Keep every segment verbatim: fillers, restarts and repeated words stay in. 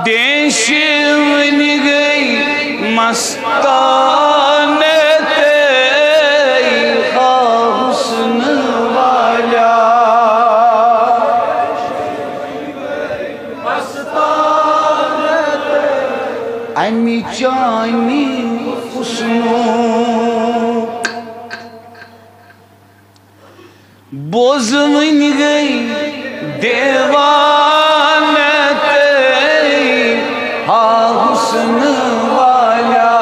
دیش وٕنہِ گٔے مستانہٕ تہٕ حسن والیا۔ اَمہِ چانہِ حسنُک بوزوٕنۍ گٔے دیوانہٕ تہٕ ہا حسن والیا۔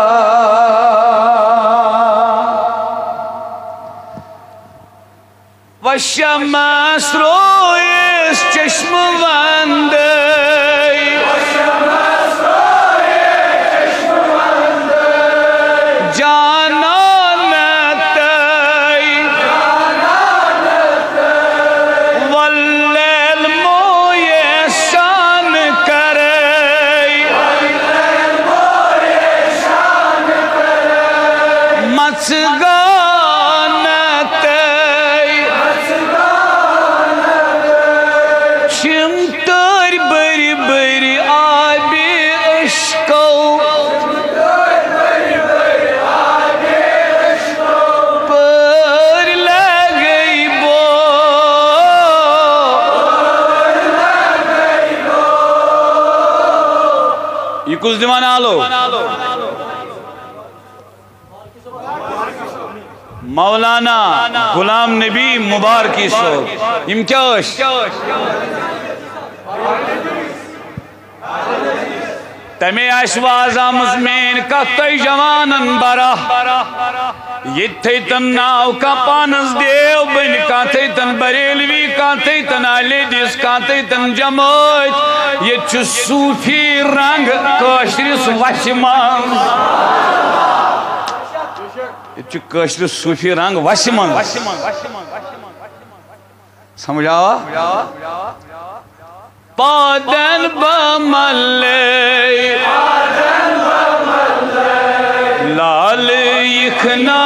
وشمس رویس چشم وندے، جانان تئی، واللیل مویے شان کرے، مژگان تئی۔ چھِم تٔرۍ بٔرۍ بٔرۍ آبِ عشقو، پٲرۍ لگے بو۔ یہِ کُس دِوان آلو؟ مولانا غلام نبی مبارکی صٲب۔ یِم کیٛاہ ٲسۍ؟ تَمے آسہِ واز آمٕژ میٛٲنۍ کَتھ تۄہہِ جوانَن برا۔ ییٚتہِ تھٲیتَن ناو کانٛہہ پانَس دیو بٔنۍ، کانٛہہ تھٲیتَن بریلوی، کانٛہہ تھٲیتَن اہل حدیث، کانٛہہ تھٲیتَن جمٲعتۍ۔ ییٚتہِ چھُ صوٗفی رنٛگ کٲشرِس وَسہِ منٛز۔ ییٚتہِ چھُ کٲشرِس صوٗفی رنٛگ وَسہِ منٛز۔ سمجھ آوا؟ پادن بملے لال یخنا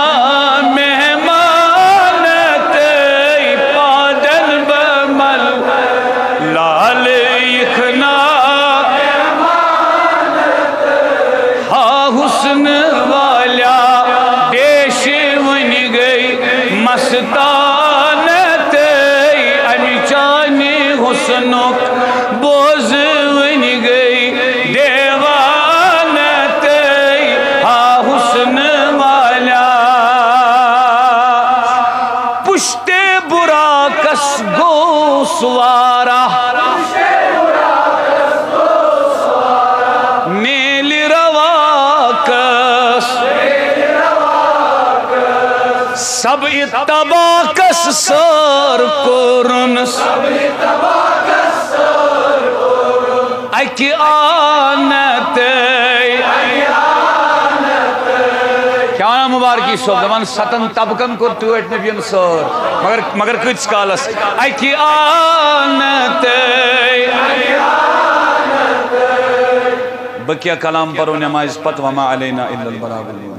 مہمان تئی، پادن بمل لال یخنا ہا حسن والیا۔ دیش وٕنہِ گٔے مستانہٕ تہٕ اَمہِ چانہِ حسنُک بوز وٕنہِ گٔے دیوانہٕ تہٕ ہا حسن والیا۔ پشت براقس گوٚو سوارا، نیلہِ رواقس سب اتباقس سٲر کوٚرُن۔ اکہِ آنہٕ تہٕ کیٛاہ وَنان مبارکی صٲب؟ دَپان ستن طبقن کوٚر ٹٲٹھۍ نبیَن سٲر، مگر، مگر کۭتِس کالس؟ اکہِ آنہٕ تہٕ۔ بقیہ کلام پرو نمازِ پتہٕ، وما علینا الا البلاغ المبین۔